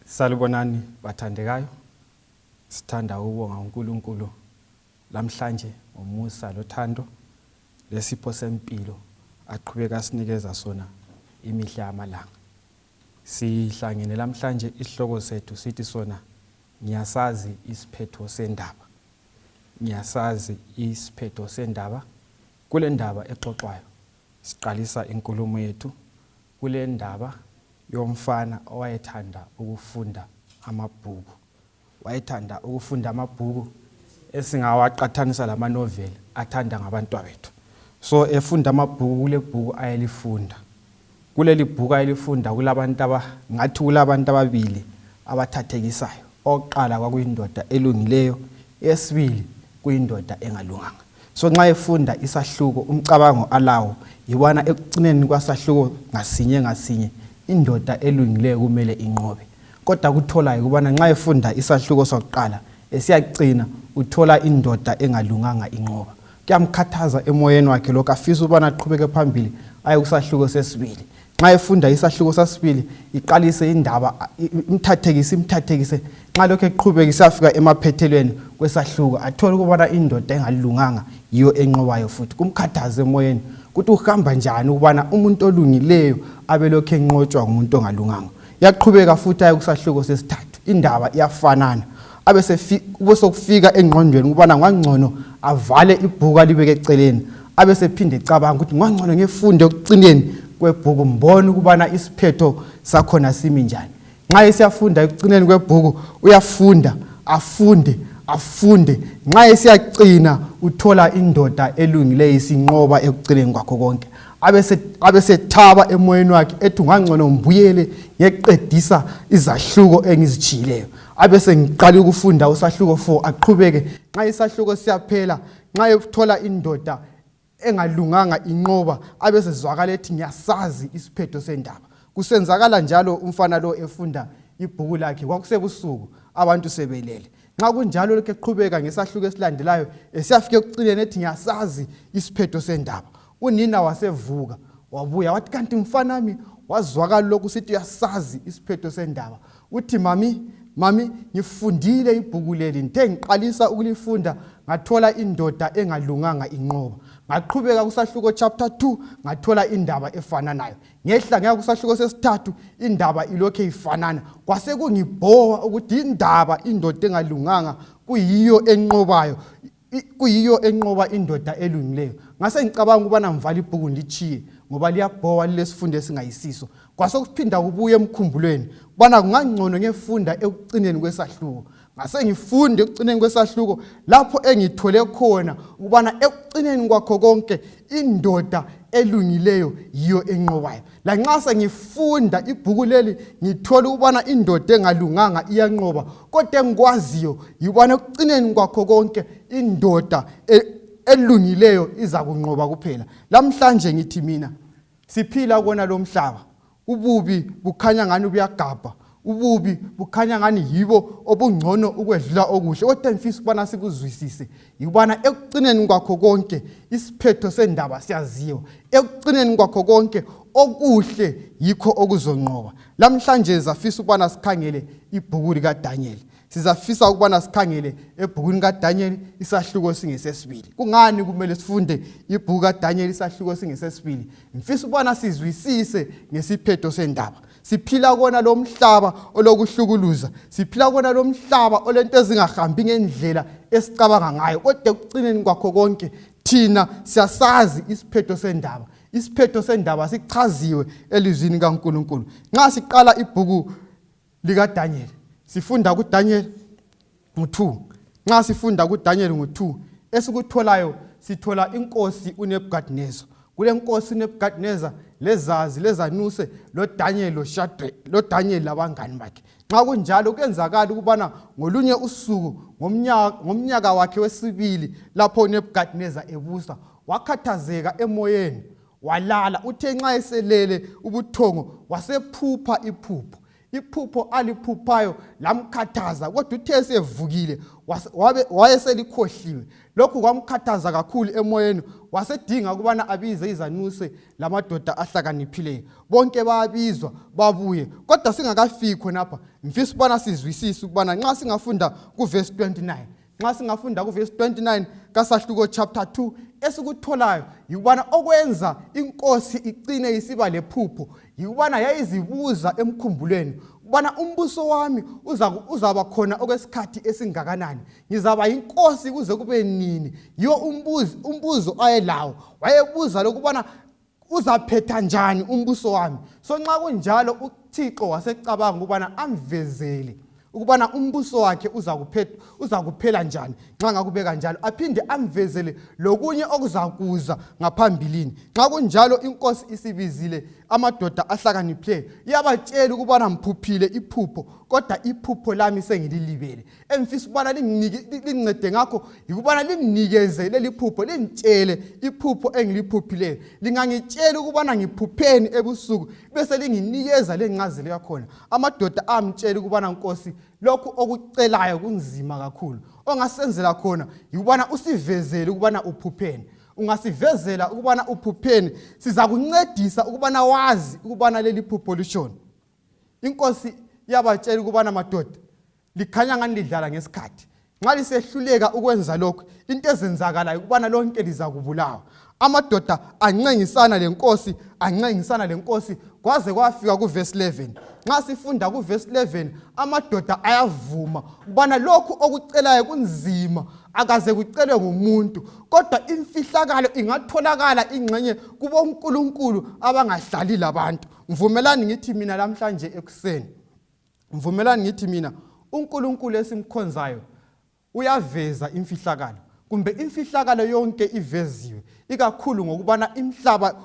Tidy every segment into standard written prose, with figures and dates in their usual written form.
Salibonani bathandekayo. Sithanda ukubonga uNkulunkulu lamhlanje ngomusa lothando lesipho sempilo aqhubeka sinikeza sona imihla yamalanga. Sihlangene lamhlanje isihloko sethu sithi sona ngiyasazi isiphetho sendaba. Ngiyasazi isiphetho sendaba. Kule ndaba exoxwayo siqalisa inkulumo yethu kule ndaba yomfana owayethanda ukufunda amabhuku. Wayethanda ukufunda amabhuku esingawaqathanisa lamanoveli athanda ngabantwabethu. So efunda amabhuku kule bhuku ayelifunda. Kuleli bhuku ayelifunda kulabantu aba ngathi kulabantu ababili abathathekisayo. Oqala kwakuyindoda elungileyo, eyesibili kuyindoda engalunganga. So nxa efunda isahluko umcabango alawo yibana ekucineni kwasahluko ngasinye ngasinye indoda elungileyo kumele inqobe. Kodwa kutholayo ukubana nxa efunda isahluko sakuqala esiyacina uthola indoda engalunganga inqoba. Kuyamkhathaza emoyeni wakhe lokhu afisa ukubana aqhubeke phambili aye kusahluko sesibili. Nxa efunda isahluko sasibili iqalise indaba imthathekise imthathekise nxa lokhu eqhubeka isafika emaphethelweni kwesahluko athole ukubana indoda engalunganga yiyo enqobayo futhi kumkhathaze emoyeni ukuthi uhamba njani ukubana umuntu olungileyo abe lokhu enqotshwa ngumuntu ongalunganga. Yaqhubeka futhi aye kusahluko sesithathu indaba iyafanana abe sokufika engqondweni ukubana ngangcono avale ibhuku alibeke eceleni abe sephinde ecabanga ukuthi ngangcono ngifunde ekucineni kwebhuku mbone ukubana isiphetho sakhona simi njani nxa esiyafunda ekucineni kwebhuku uyafunda afunde afunde nxa esiyacina uthola indoda elungileyo isinqoba ekucineni kwakho konke abesethaba emoyeni wakhe ethi ungangcono ngibuyele ngeqedisa izahluko engizitshiyileyo abese ngiqala ukufunda usahluko 4 aqhubeke nxa isahluko siyaphela nxa ethola indoda engalunganga inqoba abesezwakala ethi ngiyasazi isiphetho sendaba kusenzakala njalo umfana lo efunda ibhuku lakhe kwakusebusuku abantu sebelele nxa kunjalo lokhu eqhubeka ngesahluko esilandelayo esiyafika ekucineni ethi ngiyasazi isiphetho sendaba unina wasevuka wabuya wathi kanti mfanami wazwakala lokhu sithi uyasazi isiphetho sendaba uthi mami mami ngifundile ibhuku leli ngithe ngiqalisa ukulifunda ngathola indoda engalunganga inqoba ngaqhubeka kusahluko chapter 2 ngathola indaba efananayo ngehla ngaya kusahluko sesithathu indaba ilokhe ifanana kwase kungibhowa ukuthi indaba indoda engalunganga kuyiyo enqobayo kuyiyo enqoba indoda elungileyo ngase ngicabanga ukubana ngivala ibhuku ngilitshiye ngoba liyabhowa lilesifundo esingayisiso kwasokuphinda kubuye emkhumbulweni kubana kungangcono ngefunda ekucineni kwesahluko ngase ngifunde ekucineni kwesahluko lapho engithole khona ukubana ekucineni kwakho konke indoda elungileyo yiyo enqobayo lanxa sengifunda ibhuku leli ngithola ukubana indoda engalunganga iyanqoba kodwa engikwaziyo yikubana ekucineni kwakho konke indoda e, elungileyo iza kunqoba kuphela lamhlanje ngithi mina siphila kona lo mhlaba ububi bukhanya ngani buyagabha ububi bukhanya ngani yibo obungcono ukwedlula okuhle kodwa ngifisa ukubana sikuzwisise yikubana ekucineni kwakho konke isiphetho sendaba siyaziwa ekucineni kwakho konke okuhle yikho okuzonqoba lamhlanje sizafisa ukubana sikhangele ibhuku likaDaniel sizafisa ukubana sikhangele ebhukwini kaDaniel isahluko singesesibili kungani kumele sifunde ibhuku kaDaniel isahluko singesesibili ngifisa ukubana sizwisise ngesiphetho sendaba siphila kona lo mhlaba olokuhlukuluza siphila kona lo mhlaba olento ezingahambi ngendlela esicabanga ngayo kodwa ekucineni kwakho konke thina siyasazi isiphetho sendaba isiphetho sendaba sichaziwe elizwini kaNkuluNkulu nxa siqala ibhuku likaDaniel sifunda kuDaniel ngu-2 nxa sifunda kuDaniel ngu-2 esikutholayo sithola inkosi uNebukadnezar kule nkosi uNebukadnezar lezazi lezanuse loDaniel loShadrach loDaniel labangani bakhe nxa kunjalo kuyenzakala ukubana ngolunye usuku ngomnyaka, ngomnyaka wakhe wesibili lapho uNebukadnezar ebusa wakhathazeka emoyeni walala uthe nxa eselele ubuthongo wasephupha iphupho Iphupho aliphuphayo lamkhathaza, kodwa uthe esevukile wayeselikhohliwe. Lokhu kwamkhathaza kakhulu emoyeni, wasedinga ukubana abize izanuse lamadoda ahlakaniphileyo. Bonke bayabizwa babuye, kodwa singakafiki khonapha, ngifisa ukubana sizwisise ukubana nxa singafunda kuvesi 29, nxa singafunda kuvesi 29 kasahluko chapter 2, esikutholayo yikubana okwenza inkosi icine isiba lephupho yikubana yayizibuza emkhumbulweni ukubana umbuso wami uzaba khona okwesikhathi esingakanani, ngizaba yinkosi kuze kube nini. Yiwo umbuzo ayelawo, wayebuza lokubana uzaphetha njani umbuso wami. So nxa kunjalo, uThixo wasecabanga ukubana amvezele ukubana umbuso wakhe uzakuphela njani, nxa ngakubeka njalo, aphinde amvezele lokunye okuzakuza ngaphambilini. Nxa kunjalo, inkosi isibizile amadoda ahlakaniphileyo, iyabatshela ukubana mphuphile iphupho, kodwa iphupho lami sengililibele. Engifisa ukubana lingincede ngakho yikubana linginikeze leli phupho, lingitshele iphupho engiliphuphileyo. Lingangitshela ukubana ngiphupheni ebusuku, bese linginikeza lencazelo yakhona. Amadoda amtshela ukubana, nkosi, lokhu okucelayo kunzima kakhulu. Ongasenzela khona yikubana usivezele ukubana uphupheni. Ungasivezela ukubana uphupheni, sizakuncedisa ukubana wazi ukubana leli phupho lishoni. Inkosi yabatshela ukubana, madoda, likhanya ngani lidlala ngesikhathi. Nxa lisehluleka ukwenza lokhu, into ezenzakalayo ukubana lonke lizakubulawa. Amadoda ancengisana lenkosi, ancengisana lenkosi kwaze kwafika kuvesi 11. Nxa sifunda kuvesi 11, amadoda ayavuma ukubana lokhu okucelayo kunzima, akaze kucelwe ngumuntu, kodwa imfihlakalo ingatholakala ingxenye kubonkulunkulu abangahlali labantu. Mvumelani ngithi mina lamhlanje ekuseni, mvumelani ngithi mina, uNkulunkulu esimkhonzayo uyaveza imfihlakalo, kumbe imfihlakalo yonke iveziwe, ikakhulu ngokubana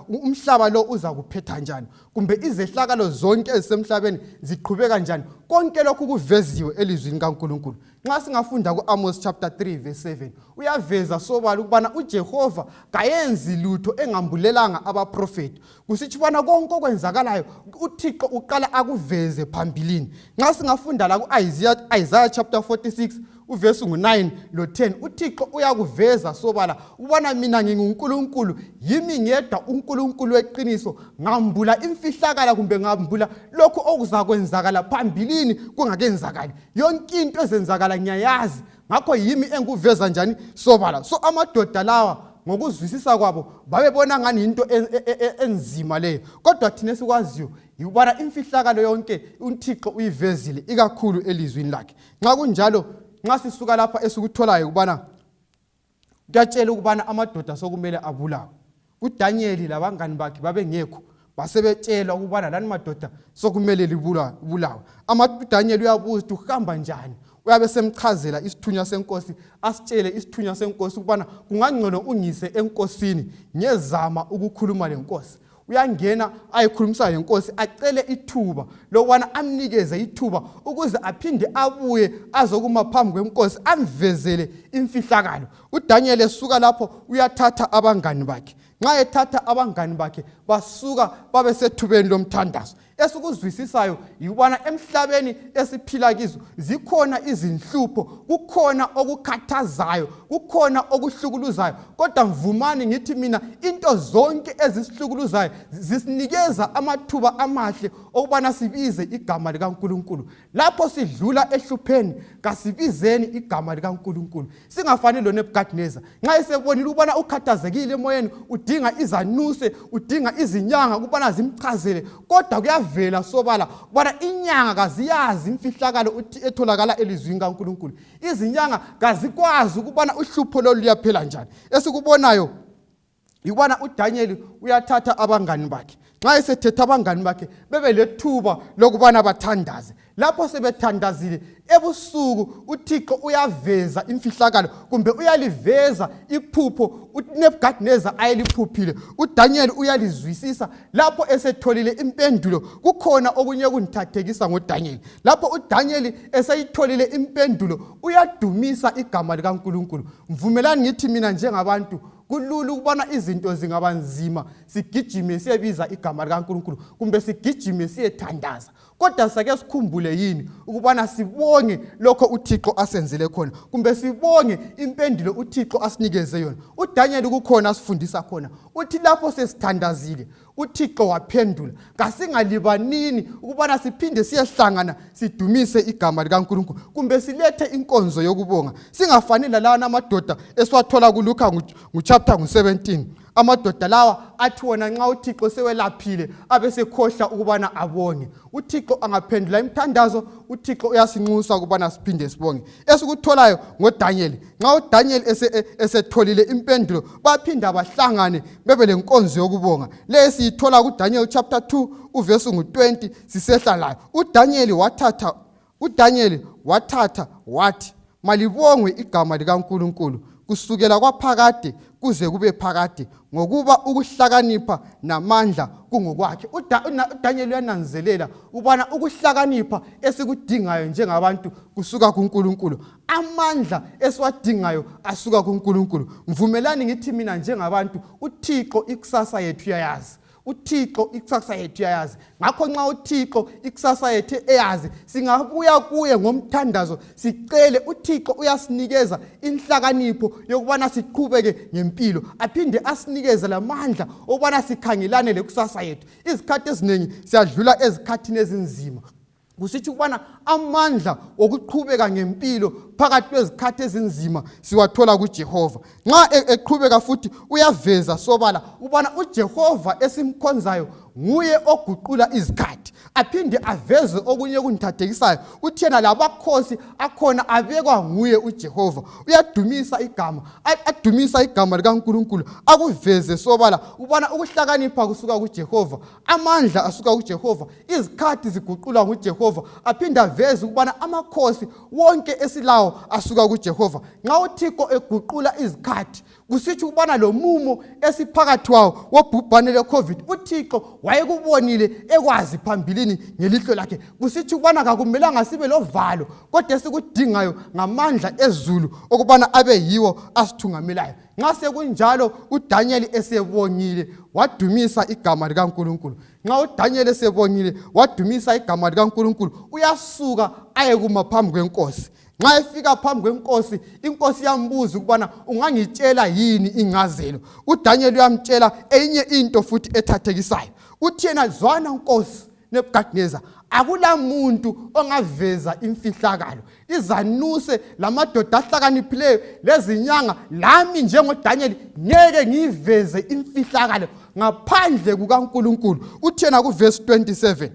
umhlaba lo uza kuphetha njani, kumbe izehlakalo zonke ezisemhlabeni ziqhubeka njani. Konke lokhu kuveziwe elizwini kaNkulunkulu. Nxa singafunda ku-Amos chapter 3 verse 7, uyaveza sobala ukubana uJehova kayenzi lutho engambulelanga abaprofethi. Kusitsho ubana konke okwenzakalayo uThixo uqala akuveze phambilini. Nxa singafunda la ku-Isaiah chapter 46 uvesi ngu-9 lo-10, uThixo uyakuveza sobala ukubana mina nginguNkulunkulu, yimi ngedwa uNkulunkulu weqiniso, ngambula imfihlakala kumbe ngambula lokhu okuzakwenzakala phambilini kungakenzakali. Yonke into ezenzakala ngiyayazi, ngakho yimi engikuveza njani sobala. So amadoda lawa ngokuzwisisa kwabo babebona ngani yinto enzima leyo, kodwa thina esikwaziyo yikubana imfihlakalo yonke uThixo uyivezile, ikakhulu elizwini lakhe. Nxa kunjalo, nxa sisuka lapha, esikutholayo ukubana kuyatshela ukubana amadoda sokumele abulawe. UDanyeli labangani bakhe babengekho, basebetshelwa ukubana lani madoda sokumele libulawe. UDanyeli uyabuza ukuthi uhamba njani. Uyabe semchazela isithunywa senkosi, asitshele isithunywa senkosi ukubana kungangcono ungise enkosini, ngiyezama ukukhuluma lenkosi. Uyangena ayekhulumisa lenkosi, acele ithuba lokubana amnikeze ithuba ukuze aphinde abuye azokuma phambi kwenkosi, amvezele imfihlakalo. UDaniel esuka lapho uyathatha abangani bakhe. Nxa ethatha abangani bakhe, basuka babe sethubeni lomthandazo. Esikuzwisisayo yikubana emhlabeni esiphila kizo zikhona izinhlupho, kukhona okukhathazayo, kukhona okuhlukuluzayo, kodwa mvumani ngithi mina, into zonke ezisihlukuluzayo zisinikeza amathuba amahle okubana sibize igama likaNkulunkulu. Lapho sidlula ehlupheni, kasibizeni igama likaNkulunkulu, singafani loNebukadineza. Nxa esebonile ukubana ukhathazekile emoyeni, udinga izanuse, udinga izinyanga ukubana zimchazele, kodwa kuyavela sobala ukubana inyanga kaziyazi imfihlakalo etholakala elizwini kaNkulunkulu. Izinyanga kazikwazi ukubana uhlupho lolu luyaphela njani. Esikubonayo yikubana uDanyeli uyathatha abangani bakhe. Nxa esethethe abangani bakhe, bebe lethuba lokubana bathandaze. Lapho sebethandazile ebusuku, uThixo uyaveza imfihlakalo, kumbe uyaliveza iphupho uNebukadineza ayeliphuphile. UDanyeli uyalizwisisa lapho esetholile impendulo. Kukhona okunye okungithathekisa ngoDanyeli. Lapho uDanyeli eseyitholile impendulo, uyadumisa igama likaNkulunkulu. Mvumelani ngithi mina, njengabantu kulula ukubona izinto zingaba nzima, sigijime siyebiza igama likaNkulunkulu, kumbe sigijime siyethandaza. Kodwa sake sikhumbule yini ukubana sibonge lokho uThixo asenzele khona, kumbe sibonge impendulo uThixo asinikeze yona? UDaniel kukhona asifundisa khona, uthi lapho sesithandazile uThixo waphendula. Kasingalibanini ukubana siphinde siyehlangana sidumise igama likaNkulunkulu, kumbe silethe inkonzo yokubonga, singafani lalawana amadoda esiwathola kuLuka nguchapter ngu-17. Amadoda lawa athi wona nxa uThixo sewelaphile abesekhohlwa ukubana abonge. UThixo angaphendula imithandazo, uThixo uyasinxusa ukubana siphinde sibonge. Esikutholayo ngoDaniel, nxa uDaniel esetholile impendulo, baphinda bahlangane bebe lenkonzo yokubonga. Le siyithola kuDaniel chapter 2 uvesi ngu-20 sisehla layo. UDaniel wathatha wathi, malibongwe igama likaNkulunkulu kusukela kwaphakade kuze kube phakade, ngokuba ukuhlakanipha namandla kungokwakhe. UDaniel uyananzelela ukubana ukuhlakanipha esikudingayo njengabantu kusuka kuNkulunkulu, amandla esiwadingayo asuka kuNkulunkulu. Mvumelani ngithi mina njengabantu, uThixo ikusasa yethu uyayazi. UThixo ikusasa yethu uyayazi. Ngakho nxa uThixo ikusasa yethu eyazi, singabuya kuye ngomthandazo sicele. UThixo uyasinikeza inhlakanipho yokubana siqhubeke ngempilo, aphinde asinikeze lamandla okubana sikhangelane lekusasa yethu. Izikhathi eziningi siyadlula ezikhathini ezinzima, kusithi ukubana amandla okuqhubeka ngempilo phakathi kwezikhathi ezinzima siwathola kuJehova. Nxa eqhubeka futhi uyaveza sobala ukubana uJehova esimkhonzayo nguye oguqula izikhathi, aphinde aveze okunye okungithathekisayo, uthi yena labakhosi akhona abekwa nguye uJehova. Uyadumisa igama, adumisa igama likaNkulunkulu, akuveze sobala ukubana ukuhlakanipha kusuka kuJehova, amandla asuka kuJehova, izikhathi ziguqulwa nguJehova, aphinde aveze ukubana amakhosi wonke esilawo asuka kuJehova. Nxa uThixo eguqula izikhathi, kusithi ukubana lo mumo esiphakathi wawo wobhubhane le-COVID, uThixo wayekubonile ekwazi phambilini ngelihlo lakhe. Kusithi ukubana kakumelanga sibe lovalo, kodwa esikudingayo ngamandla ezulu okubana abe yiwo asithungamelayo. Nxa sekunjalo, uDanyeli esebongile wadumisa igama likaNkulunkulu. Nxa uDanyeli esebongile wadumisa igama likaNkulunkulu, uyasuka ayekuma phambi kwenkosi. Nxa efika phambi kwenkosi, inkosi iyambuza ukubana ungangitshela yini ingcazelo. UDanyeli uyamtshela eyinye into futhi ethathekisayo. Uthi yena, zwana nkosi Nebukadneza, akulamuntu ongaveza imfihlakalo, izanuse lamadoda ahlakaniphileyo lezinyanga, lami njengoDanyeli ngeke ngiyiveze imfihlakalo ngaphandle kukaNkulunkulu. Uthi yena kuvesi 27,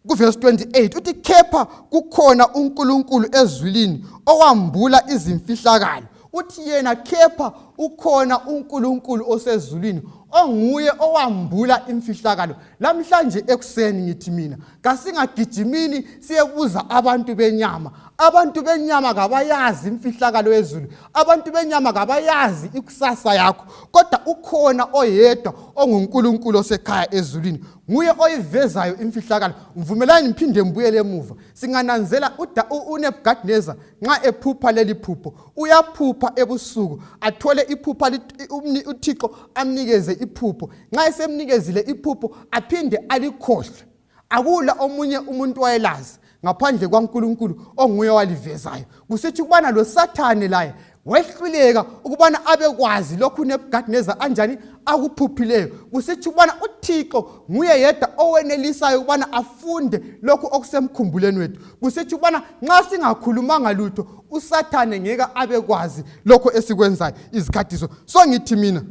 kuvesi 28 uthi, khepha kukhona uNkulunkulu ezulwini owambula izimfihlakalo. Uthi yena, khepha ukhona uNkulunkulu osezulwini onguye owambula imfihlakalo. Lamhlanje ekuseni ngithi mina, kasingagijimini siyebuza abantu benyama. Abantu benyama kabayazi imfihlakalo yezulu, abantu benyama kabayazi ikusasa yakho, kodwa ukhona oyedwa onguNkulunkulu osekhaya ezulwini, nguye oyivezayo imfihlakalo. Mvumelani ngiphinde ngibuyele emuva. Singananzela uNebukadneza nxa ephupha leli phupho, uyaphupha ebusuku athole iphupha, uThixo amnikeze iphupho. Nxa esemnikezile iphupho aphinde alikhohlwe. Akula omunye umuntu wayelazi ngaphandle kwaNkulunkulu onguye owalivezayo. Kusithi ukubana lo Sathane laye wehluleka ukubana abekwazi lokhu uNebukadneza anjani akuphuphileyo. Kusithi ukubana uThixo nguye yedwa owenelisayo ukubana afunde lokhu okusemkhumbulweni wethu. Kusithi ukubana nxa singakhulumanga lutho, uSathane ngeke abekwazi lokho esikwenzayo izikhathi zo. So ngithi mina,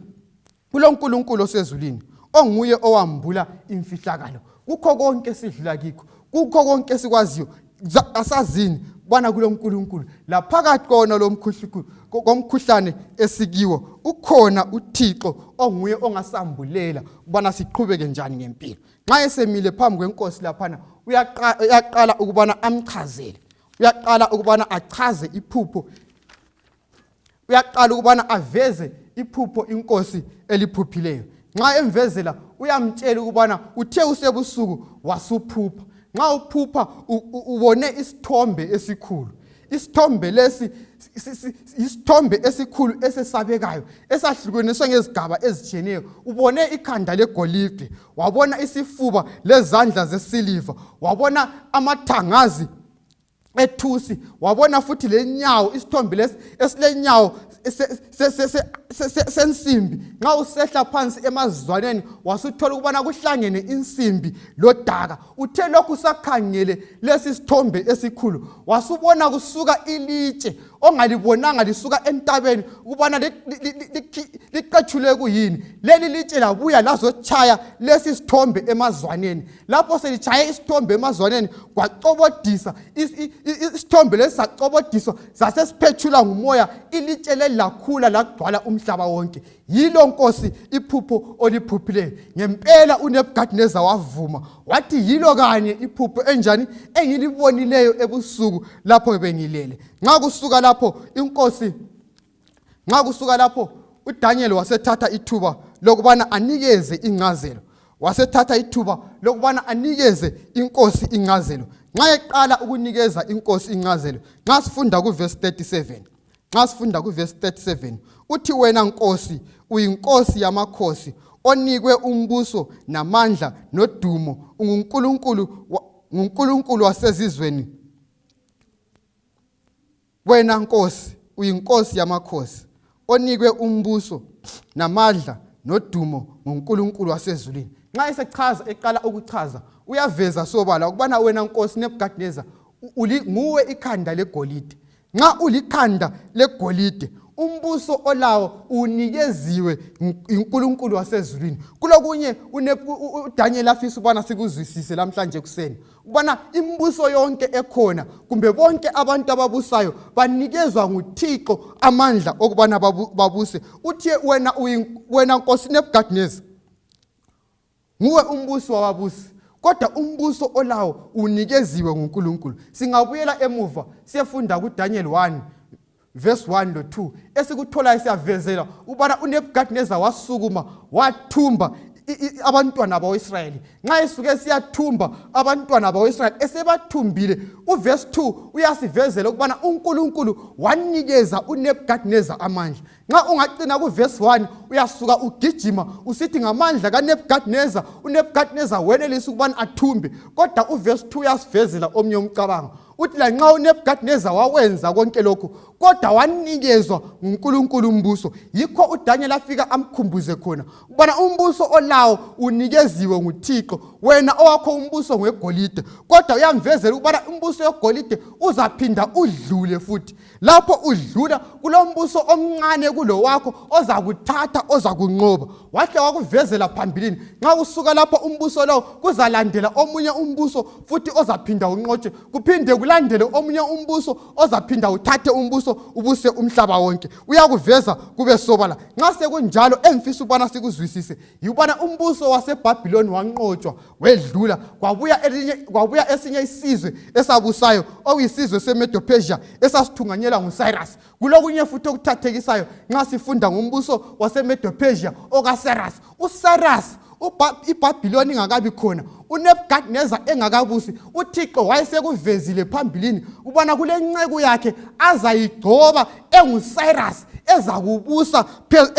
kuloNkulunkulu osezulwini onguye owambula imfihlakalo kukho konke esidlula kikho, kukho konke esikwaziyo. Asazini bana kuloNkulunkulu laphakathi kona lo komkhuhlane esikiwo, ukhona uThixo onguye ongasambulela ukubana siqhubeke njani ngempilo. Nxa esemile phambi kwenkosi laphana, uyaqala ukubana amchazele, uyaqala ukubana achaze iphupho, uyaqala ukubana aveze iphupho inkosi eliphuphileyo. Nxa emvezela, uyamtshela ukubana uthe usebusuku wasuphupha. Nxa uphupha ubone isithombe esikhulu. Isithombe lesi isithombe esikhulu esesabekayo esahlukeniswe ngezigaba ezitshiyeneyo. Ubone ikhanda legolide, wabona isifuba lezandla zesiliva, wabona amathangazi ethusi, wabona futhi lenyawo, isithombe lesi esilenyawo sensimbi. Nxa usehla phansi emazwaneni wasuthola ukubana kuhlangene insimbi lodaka. Uthe lokhu usakhangele lesi sithombe esikhulu, wasubona kusuka ilitshe ongalibonanga lisuka entabeni ukubana liqetshulwe kuyini. Leli litshe labuya lazotshaya lesi sithombe emazwaneni. Lapho selitshaye isithombe emazwaneni, kwacobodisa isithombe lesi, sacobodiswa sasesiphetshulwa ngumoya. Ilitshe leli lakhula lagcwala umhlaba wonke. Yilo nkosi iphupho oliphuphileyo. Ngempela uNebukadineza wavuma wathi, yilo kanye iphupho enjani engilibonileyo ebusuku lapho bengilele. Nxa kusuka lapho inkosi, nxa kusuka lapho uDaniel wasethatha ithuba lokubana anikeze incazelo, wasethatha ithuba lokubana anikeze inkosi incazelo. Nxa eqala ukunikeza inkosi incazelo, nxa sifunda kuvesi 37, nxa sifunda kuvesi 37 uthi, wena nkosi uyinkosi yamakhosi, onikwe umbuso namandla nodumo, unguNkulunkulu, nguNkulunkulu wasezizweni. Wena nkosi uyinkosi yamakhosi, onikwe umbuso namandla nodumo nguNkulunkulu wasezulwini. Nxa esechaza, eqala ukuchaza, uyaveza sobala ukubana wena nkosi Nebukadnezar nguwe ikhanda legolide. Nxa ulikhanda legolide, umbuso olawo unikeziwe uNkulunkulu wasezulwini. Kulokunye uDaniel afisa ukubana sikuzwisise lamhlanje ekuseni, ukubana imibuso yonke ekhona kumbe bonke abantu ababusayo banikezwa nguThixo amandla okubana babuse. Uthi wena, wena nkosi Nebukadnezar, nguwe umbusi wababusi, kodwa umbuso olawo unikeziwe nguNkulunkulu. Singabuyela emuva siyefunda kuDaniel 1 verse 1 lo 2, esikutholayo siyavezela ukubana uNebukadnezar wasukuma wathumba abantwana bakwa-Israyeli. Nxa esuke siyathumba abantwana bakwa-Israyeli, esebathumbile, uvesi 2 uyasivezela ukubana uNkulunkulu wanikeza uNebukadnezar amandla. Nxa ungacina kuvesi 1 uyasuka ugijima usithi ngamandla kaNebukadnezar, uNebukadnezar wenelisa ukubana athumbe, kodwa uvesi 2 uyasivezela omnye umcabango. Uthi lanxa uNebukadnezar wawenza konke lokhu, kodwa wanikezwa nguNkulunkulu umbuso. Yikho uDaniel afika amkhumbuze khona ukubana umbuso olawo unikeziwe nguThixo. Wena owakho umbuso ngwegolide, kodwa uyamvezela ukubana umbuso wegolide uzaphinda udlule futhi. Lapho udlula kulombuso omncane kulowakho ozakuthatha, ozakunqoba. Wahle wakuvezela phambilini, nxa usuka lapho umbuso lowo kuzalandela omunye umbuso futhi ozaphinda unqotshwe, kuphinde kulandele omunye umbuso ozaphinda uthathe umbuso ubuse umhlaba wonke. Uyakuveza kube sobala. Nxa sekunjalo, engifisa ukubana sikuzwisise yikubana umbuso waseBhabhiloni wanqotshwa wedlula, kwabuya elinye, kwabuya esinye isizwe esabusayo, okuyisizwe seMedo-Persia esasithunganyelwa nguCyrus. Kulokunye futhi okuthathekisayo nxa sifunda ngombuso waseMedo-Persia okaCyrus. UCyrus, iBhabhiloni ingakabi khona, uNebukadnezar engakabusi, uThixo wayesekuvezile phambilini ukubana kule nceku yakhe azayigcoba enguCyrus, ezakubusa,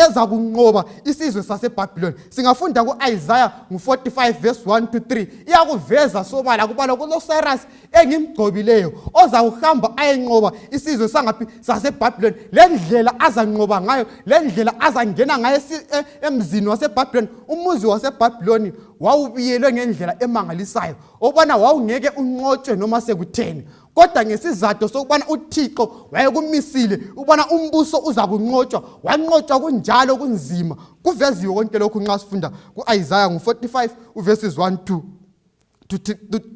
ezakunqoba isizwe saseBhabhiloni. Singafunda ku-Isaya ngu-45 verse 1 to 3, iyakuveza sobala kubala kulo Cyrus engimgcobileyo ozakuhamba ayenqoba isizwe sangaphi, saseBhabhiloni. Le ndlela azanqoba ngayo, le ndlela azangena ngayo emzini waseBhabhiloni. Umuzi waseBhabhiloni wawubiyelwe ngendlela emangalisayo okubana wawungeke unqotshwe noma sekutheni, kodwa ngesizathu sokubana uThixo wayekumisile ukubana umbuso uza kunqotshwa, wanqotshwa kunjalo kunzima. Kuveziwe konke lokhu nxa sifunda ku-Isaya ngu-45 uverses 1 2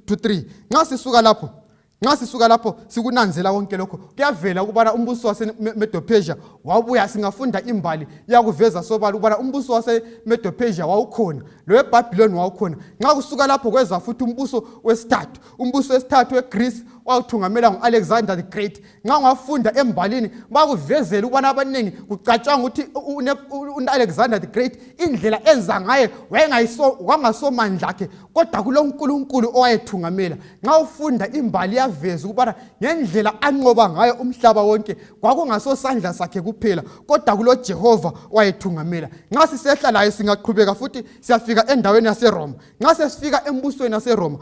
to 3. Nxa sisuka lapho sikunanzela konke lokho, kuyavela ukubana umbuso waseMedo-Persia wabuya. Singafunda imbali, iyakuveza sobala ukubana umbuso waseMedo-Persia wawukhona, lowebhabhiloni wawukhona. Nxa kusuka lapho kweza futhi umbuso wesithathu, umbuso wesithathu weGreece. owawuthungamelwa ngu-Alexander the Great. Nxa ungafunda embalini bakuvezela ukubana abaningi kucatshangwa ukuthi u-Alexander the Great indlela enza ngaye wangasomandla akhe kodwa kuloNkulunkulu owayethungamela. Nxa ufunda imbali iyaveza ukubana ngendlela anqoba ngayo umhlaba wonke kwakungasosandla sakhe kuphela kodwa kuloJehova owayethungamela. Nxa sisehla laye singaqhubeka futhi siyafika endaweni yaseRoma. Nxa sesifika embusweni waseRoma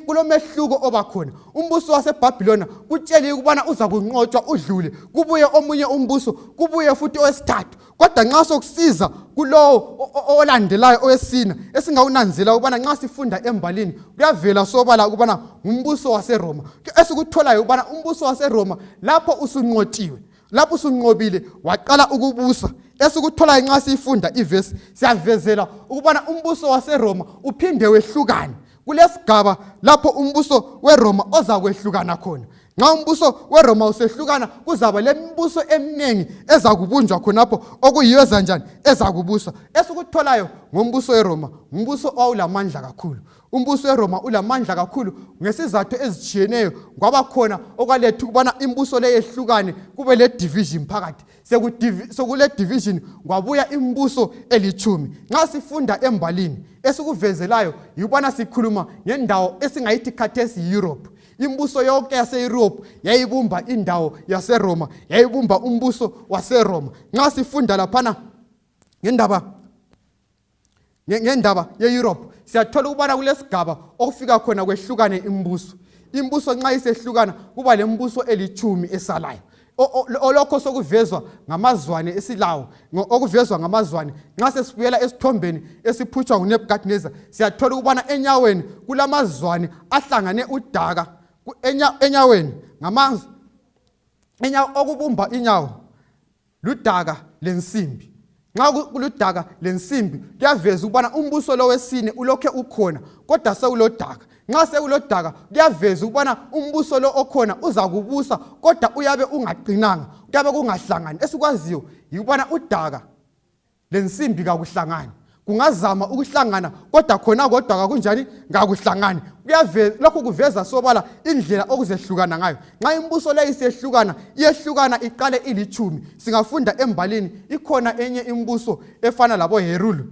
kulomehluko oba khona. Umbuso waseBhabhilona kutsheliwe ukubana uza kunqotshwa udlule, kubuye omunye umbuso, kubuye futhi owesithathu. Kodwa nxa sokusiza kulowo olandelayo owesina, esingawunanzela ukubana nxa sifunda embalini kuyavela sobala ukubana ngumbuso waseRoma. Esikutholayo ukubana umbuso waseRoma lapho usunqotshiwe, lapho usunqobile waqala ukubusa, esikutholayo nxa siyifunda ivesi siyavezela ukubana umbuso waseRoma uphinde wehlukane. Kulesigaba lapho umbuso weRoma ozakwehlukana khona. Nxa umbuso weRoma usehlukana kuzaba lemibuso eminingi ezakubunjwa khonapho, okuyiyo ezanjani ezakubusa. Esikutholayo ngombuso weRoma, ngumbuso owawulamandla kakhulu. Umbuso weRoma ulamandla kakhulu ngesizathu ezitshiyeneyo. Kwaba khona okwaletha ukubana imibuso le yehlukane, kube le division phakathi. Sokule division kwabuya imibuso elitshumi. Nxa sifunda embalini esikuvezelayo yikubana sikhuluma ngendawo esingayithi khathesi yi-Europe. Imibuso yonke yase-Europe yayibumba indawo yaseRoma, yayibumba umbuso waseRoma. Nxa sifunda laphana ngendaba ye-Europe siyathola ukubana kulesigaba okufika khona kwehlukane imibuso. Imibuso nxa isehlukana kuba lemibuso elitshumi esalayo. Olokho sokuvezwa ngamazwane esilawo, okuvezwa ngamazwane. Nxa sesibuyela esithombeni esiphutshwa nguNebukadnezar siyathola ukubana enyaweni kulamazwane ahlangane udaka. Enyaweni okubumba inyawo ludaka lensimbi. Nxa kuludaka lensimbi kuyaveza ukubana umbuso lo wesine ulokhe ukhona kodwa sewulodaka. Nxa sewulodaka kuyaveza ukubana umbuso lo okhona uzakubusa kodwa uyabe ungaqinanga, kuyabe kungahlangani. Esikwaziyo yikubana udaka lensimbi kakuhlangani, kungazama ukuhlangana kodwa khona kodwa kakunjani, kakuhlangani. Lokhu kuveza sobala indlela okuzehlukana ngayo. Nxa imibuso leyi isehlukana, iyehlukana iqale ilitshumi. Singafunda embalini ikhona enye imibuso efana labo Herulu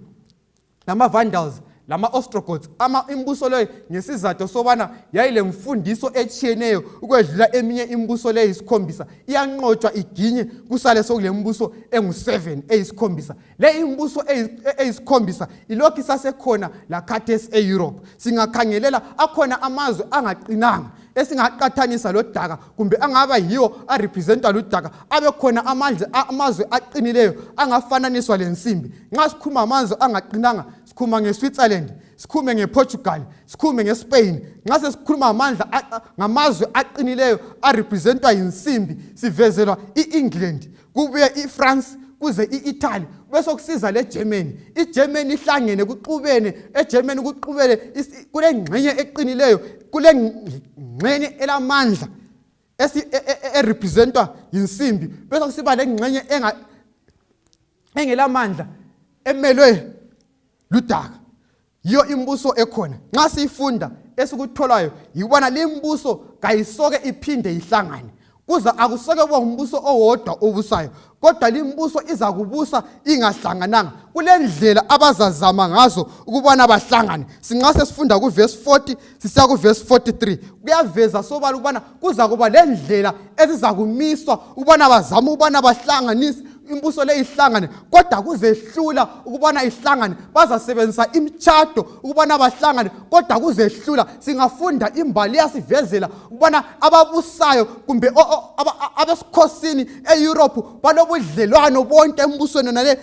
lama-Vandals lama-Ostrogoths. Imibuso leyo ngesizatho sobana yayilemfundiso etshiyeneyo ukwedlula eminye imibuso leyo isikhombisa, iyanqotshwa iginye kusale sokulembuso engu-7 eyisikhombisa. Le imibuso eyisikhombisa ilokhu isasekhona lakhathesi e-Europe. Singakhangelela akhona amazwe angaqinanga esingaqathanisa lodaka kumbe angaba yiwo arepresentwa ludaka, abe khona amazwe aqinileyo angafananiswa lensimbi. Nxa sikhuluma amazwe angaqinanga sikhuluma ngeSwitzerland, sikhulume ngePortugal, sikhulume ngeSpain. Nxa sesikhuluma ngamazwe aqinileyo arepresentwa yinsimbi sivezelwa i-England, kubuye iFrance, kuze i-Italy, bese kusiza leGermany. IGermany ihlangene kuxubene, eGermany kuxubene, kulengxenye eqinileyo, kulengxenye elamandla erepresentwa yinsimbi, bese kusiba lengxenye engelamandla emelwe ludaka. Yiyo imibuso ekhona. Nxa siyifunda esikutholayo yikubana limbuso kayisoke iphinde ihlangane. Kuza akusoke kuba ngumbuso owodwa obusayo, kodwa limbuso izakubusa ingahlangananga. Kulendlela abazazama ngazo ukubana bahlangane. Sinxa sesifunda kuvesi 40 sisiya kuvesi 43 kuyaveza sobala ukubana kuzakuba lendlela ezizakumiswa ukubana bazame ukubana bahlanganise imbuso le ihlangane, kodwa kuzehlula ukubana ihlangane. Bazasebenzisa imitshato ukubana bahlangane, kodwa kuzehlula. Singafunda imbali iyasivezela ukubana ababusayo kumbe abesikhosini e-Europe balobudlelwano bonke embusweni nale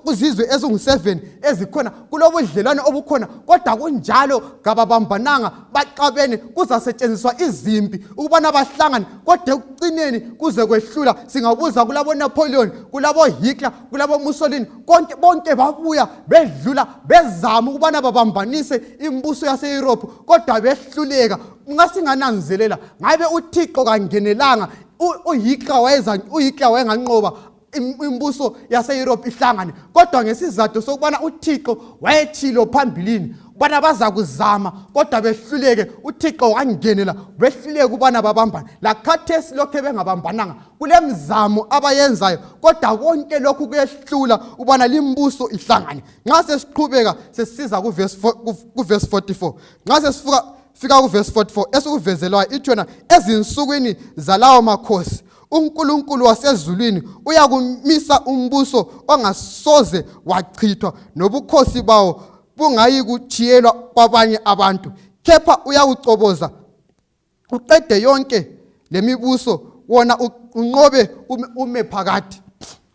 kuzizwe ezingu-7 ezikhona, kulobudlelwano obukhona, kodwa kunjalo kababambananga, baxabene. Kuzasetshenziswa izimpi ukubana bahlangane, kodwa ekucineni kuze kwehlula. Singabuza kulabo Napoleon, kulabo Hitler, kulabo Mussolini, konke bonke babuya bedlula bezama ukubana babambanise imibuso yase-Europe, kodwa behluleka. Nxa singananzelela ngabe uThixo kangenelanga, uHitler wayenganqoba imibuso yase-Europe ihlangane, kodwa ngesizathu sokubana uThixo wayethilo phambilini. Ubana bazakuzama kodwa behluleke, uThixo wangenela, behluleke ubana babambane. Lakhathesi lokhe bengabambananga, kulemizamo abayenzayo, kodwa konke lokhu kuyehlula ubana limbuso ihlangane. Nxa sesiqhubeka sesisiza kuvesi 44, nxa sesifika fika kuvesi 44, esikuvezelwayo ithi yona, ezinsukwini zalawo makhosi uNkulunkulu wasezulwini uyakumisa umbuso ongasoze wachithwa, nobukhosi bawo bungayi kuchiyelwa kwabanye abantu, kepha uyakucoboza uqede yonke lemibuso, wona unqobe ume phakathi.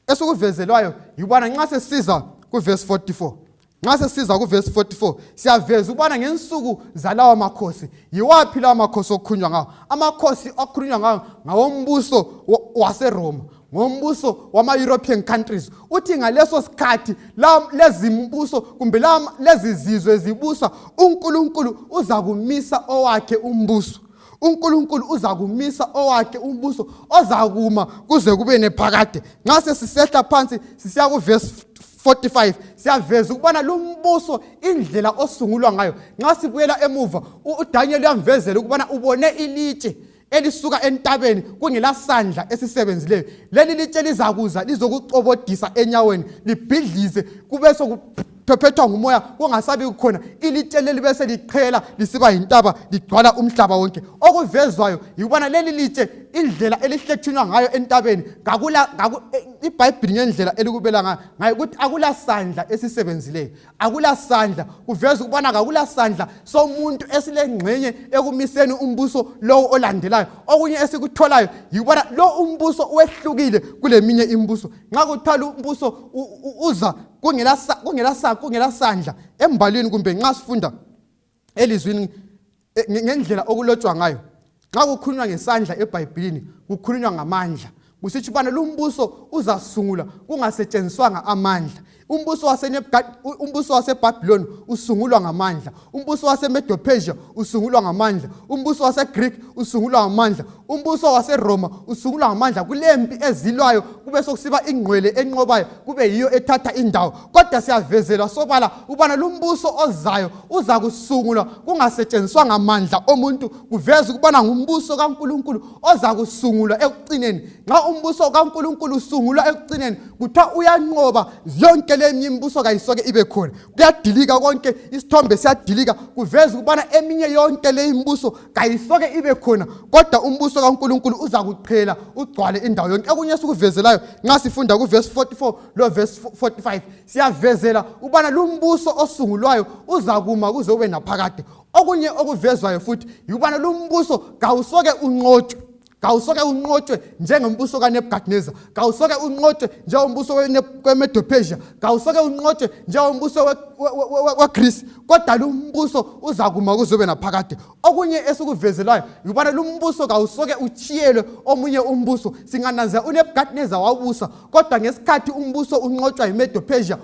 Esikuvezelwayo yibona nxa sesiza kuvesi 44, nxa sesiza kuvesi 44 siyaveza ukubana ngensuku zalawa makhosi, yiwaphi lawa makhosi okukhulunywa ngawo? Amakhosi okukhulunywa ngawo ngawombuso waseRoma, ngombuso wama-European countries. Uthi ngaleso sikhathi lezi mbuso kumbe lezi zizwe zibusa, uNkulunkulu uza kumisa owakhe umbuso. uNkulunkulu uza kumisa owakhe umbuso ozakuma kuze kube nephakade. Nxa sesisehla phansi sisiya kuvesi 45, siyaveza ukubana lumbuso indlela osungulwa ngayo. Nxa sibuyela emuva, uDaniel uyamvezela ukubana ubone ilitshe elisuka entabeni kungelasandla esisebenzileyo. Leli litshe lizakuza lizokucobodisa enyaweni, libhidlize, kube sokuphephethwa ngumoya kungasabi khona. Ilitshe leli bese liqhela lisiba yintaba, ligcwala umhlaba wonke. Okuvezwayo yikubana leli litshe indlela elihlethunywa ngayo entabeni, kakula iBhayibhili ngendlela elikubela ngayo ngayo ukuthi akula sandla esisebenzileyo, akula sandla. Kuveza ukubana kakula sandla somuntu esilengxenye ekumiseni umbuso lowo olandelayo. Okunye esikutholayo yikubana lo umbuso wehlukile kuleminye imibuso. Nxa kuthiwa lo umbuso uza kungela sandla embalini, kumbe nxa sifunda elizwini ngendlela okulotshwa ngayo, nxa kukhulunywa ngesandla eBhayibhilini kukhulunywa ngamandla. Kusitsho ubana lumbuso uzasungulwa kungasetshenziswanga amandla. Umbuso umbuso waseBhabhiloni usungulwa ngamandla, umbuso waseMedo-Persia usungulwa ngamandla, umbuso waseGreek usungulwa ngamandla, umbuso waseRoma usungulwa ngamandla. Kulempi ezilwayo, kube sokusiba ingqwele enqobayo, kube yiyo ethatha indawo. Kodwa siyavezelwa sobala ubana lumbuso ozayo uza kusungulwa kungasetshenziswanga mandla omuntu. Kuveza ukubana ngumbuso kaNkulunkulu oza kusungulwa ekucineni. Nxa umbuso kaNkulunkulu usungulwa ekucineni, kuthiwa uyanqoba yonke le eminye imibuso, kayisoke ibe khona, kuyadilika konke, isithombe siyadilika. Kuveza ukubana eminye yonke le imibuso kayisoke ibe khona, kodwa umbuso kaNkulunkulu uza kuqhela ugcwale indawo yonke. Okunye esikuvezelayo nxa sifunda kuvesi 44 lo vesi 45, siyavezela ukubana lumbuso osungulwayo uzakuma kuze ube naphakade. Okunye okuvezwayo futhi yikubana lumbuso kawusoke unqotshwe, kawusoke unqotshwe njengombuso kaNebukadnezar, kawusoke unqotshwe njengombuso weMedo-Persia, kawusoke unqotshwe njengombuso weGreece, kodwa lumbuso uzakuma kuze ube naphakade. Okunye esikuvezelayo yikubana lumbuso kawusoke uchiyelwe omunye umbuso. Singananzela uNebukadnezar wabusa, kodwa ngesikhathi umbuso unqotshwa yiMedo-Persia,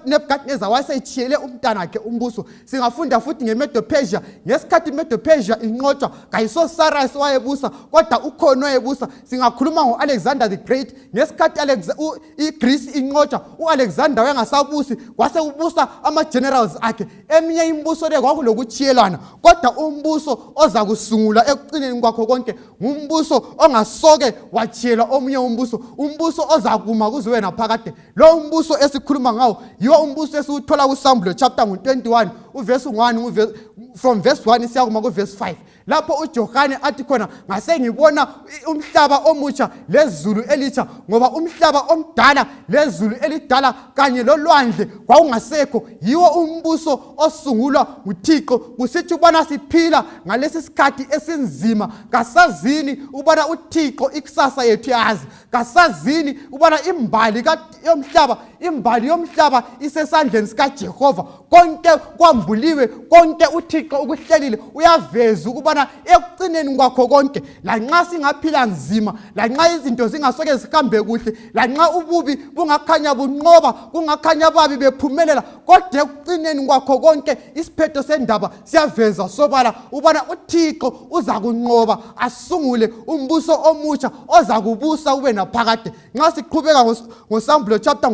uNebukadnezar wayesechiyele umntanakhe umbuso. Singafunda futhi ngeMedo-Persia, ngesikhathi iMedo-Persia inqotshwa kayiso Cyrus wayebusa, kodwa ukhona owayebusa. Singakhuluma ngo-Alexander the Great, ngesikhathi iGreece inqotshwa, u-Alexander wayengasabusi, kwasekubusa ama-generals akhe. Eminye imibuso le kwakulokuchiyelana, kodwa umbuso oza kusungulwa ekucineni kwakho konke ngumbuso ongasoke wachiyelwa omunye umbuso, umbuso ozakuma kuze ube naphakade. Lo umbuso esikhuluma ngawo yiwo umbuso esiwuthola kuSambulo chapter ngu-21 uvesi 1, from verse 1 siyakuma kuvesi 5, lapho uJohane athi khona, ngase ngibona umhlaba omutsha lezulu elitsha, ngoba umhlaba omdala lezulu elidala kanye lolwandle kwawungasekho. Yiwo umbuso osungulwa nguThixo. Kusithi ubana siphila ngalesi sikhathi esinzima, kasazini ubana uThixo ikusasa yethu yazi, kasazini ubana imbali yomhlaba, imbali yomhlaba isesandleni sikaJehova. Konke kwambuliwe, konke uThixo uThixo ukuhlelile uyaveza ukubana ekucineni kwakho konke lanxa singaphila nzima lanxa izinto zingasoke zihambe kuhle lanxa ububi bungakhanya bunqoba kungakhanya babi bephumelela kodwa ekucineni kwakho konke isiphetho sendaba siyaveza sobala ubana uThixo uza kunqoba asungule umbuso omutsha oza kubusa ube naphakade nxa siqhubeka ngosambulo chapter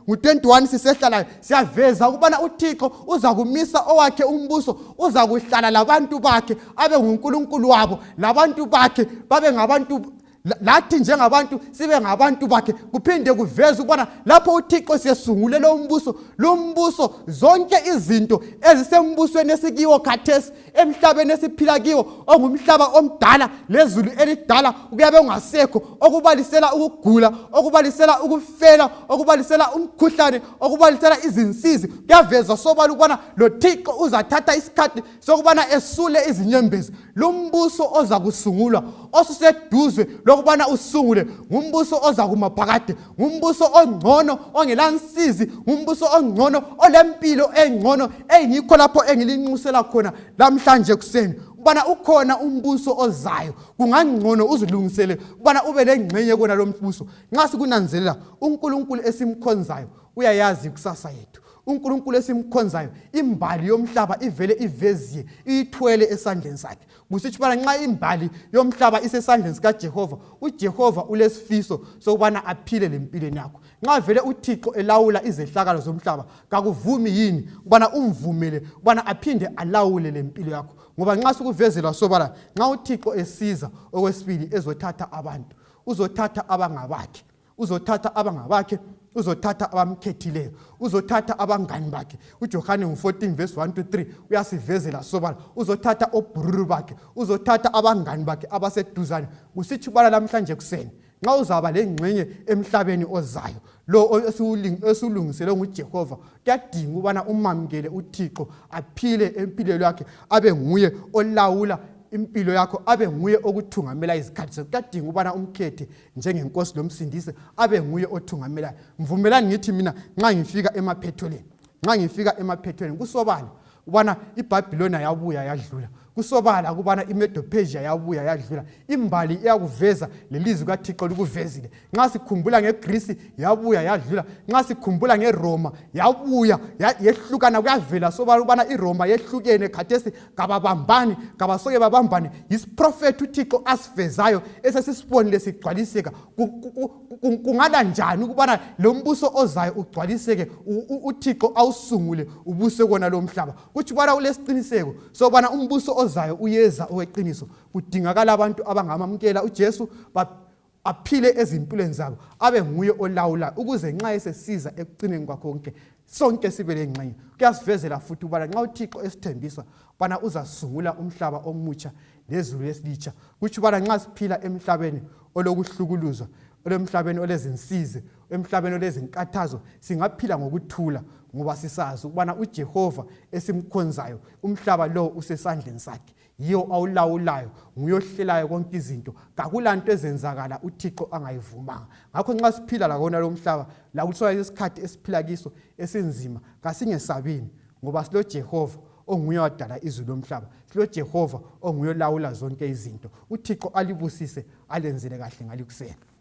ngu-21 sisehlalayo siyaveza ukubana uthixo uza kumisa owakhe umbuso uza kuhlala labantu bakhe abe ngunkulunkulu wabo labantu bakhe babe ngabantu lathi njengabantu sibe ngabantu bakhe kuphinde kuveze ukubana lapho uthixo sesungule lo mbuso lo mbuso zonke izinto ezisembusweni esikiwo khathesi emhlabeni esiphila kiwo ongumhlaba omdala lezulu elidala kuyabe kungasekho okubalisela ukugula okubalisela ukufela okubalisela umkhuhlane okubalisela izinsizi kuyavezwa sobala ukubana lo thixo uzathatha isikhathi sokubana esule izinyembezi lumbuso oza kusungulwa osuseduze lokubana usungule ngumbuso oza kuma phakade ngumbuso ongcono ongelansizi ngumbuso ongcono olempilo engcono engikho lapho engilinxusela khona lamhlanje kuseni ubana ukhona umbuso ozayo kungangcono uzilungisele ubana ube lengxenye kona lo mbuso nxa sikunanzelela uNkulunkulu esimkhonzayo uyayazi ikusasa yethu uNkulunkulu esimkhonzayo imbali yomhlaba ivele iveziye iyithwele esandleni sakhe kusitsho ubana nxa imbali yomhlaba isesandleni sikaJehova uJehova ulesifiso sokubana aphile lempilweni yakho nxa vele uThixo elawula izehlakalo zomhlaba kakuvumi yini ukubana umvumele ukubana aphinde alawule lempilo yakho ngoba nxa sukuvezelwa sobala nxa uThixo esiza okwesibili ezothatha abantu uzothatha abangabakhe uzothatha abangabakhe uzothatha abamkhethileyo uzothatha abangani bakhe uJohane ngu-14 verse 1 to 3 uyasivezela sobala uzothatha obhururu bakhe uzothatha abangani bakhe abaseduzane kusithi ubala lamhlanje kuseni nxa uzaba lengxenye emhlabeni ozayo lo esiwulungiselwe nguJehova kuyadinga ukubana umamukele uThixo aphile empilweni yakhe abe nguye olawula impilo yakho abe nguye okuthungamela izikhathi zakho kuyadinga ukubana umkhethe njengenkosi lomsindisi abe nguye othungamelayo mvumelani ngithi mina nxa ngifika emaphethelweni nxa ngifika emaphethelweni kusobala ubana ibhabhilona yabuya yadlula kusobala ukubana imedopersia yabuya yadlula imbali iyakuveza lelizwi kathixo likuvezile nxa sikhumbula ngegrisi yabuya yadlula nxa sikhumbula ngeroma yabuya yehlukana kuyavela sobala ukubana iroma yehlukene khathesi kababambani kabasoke babambane yisiprofethi uthixo asivezayo esesisibonile sigcwaliseka kungala njani ukubana lo mbuso ozayo ugcwaliseke uthixo awusungule ubuse kona lo mhlaba kutsho ubana ulesiqiniseko sokubana umbuso ozayo uyeza oweqiniso kudingakala abantu abangamamukela ujesu aphile ezimpilweni zabo abe nguye olawulayo ukuze nxa esesiza ekucineni kwakho konke sonke sibe lengxenye kuyasivezela futhi ukubana nxa uthixo esithembisa ubana uzasungula umhlaba omutsha lezulu esilitsha kutsho ubana nxa siphila emhlabeni olokuhlukuluzwa olemhlabeni olezinsizi emhlabeni olezinkathazo singaphila ngokuthula ngoba sisazi ukubana uJehova esimkhonzayo umhlaba lo usesandleni sakhe yiyo awulawulayo nguye ohlelayo konke izinto kakulanto ezenzakala uthixo angayivumanga ngakho nxa siphila lakona lo mhlaba lakusola isikhathi esiphila kiso esinzima kasingesabini ngoba silojehova onguye wadala izulu lomhlaba silojehova onguye olawula zonke izinto uthixo alibusise alenzele kahle ngalikuseni.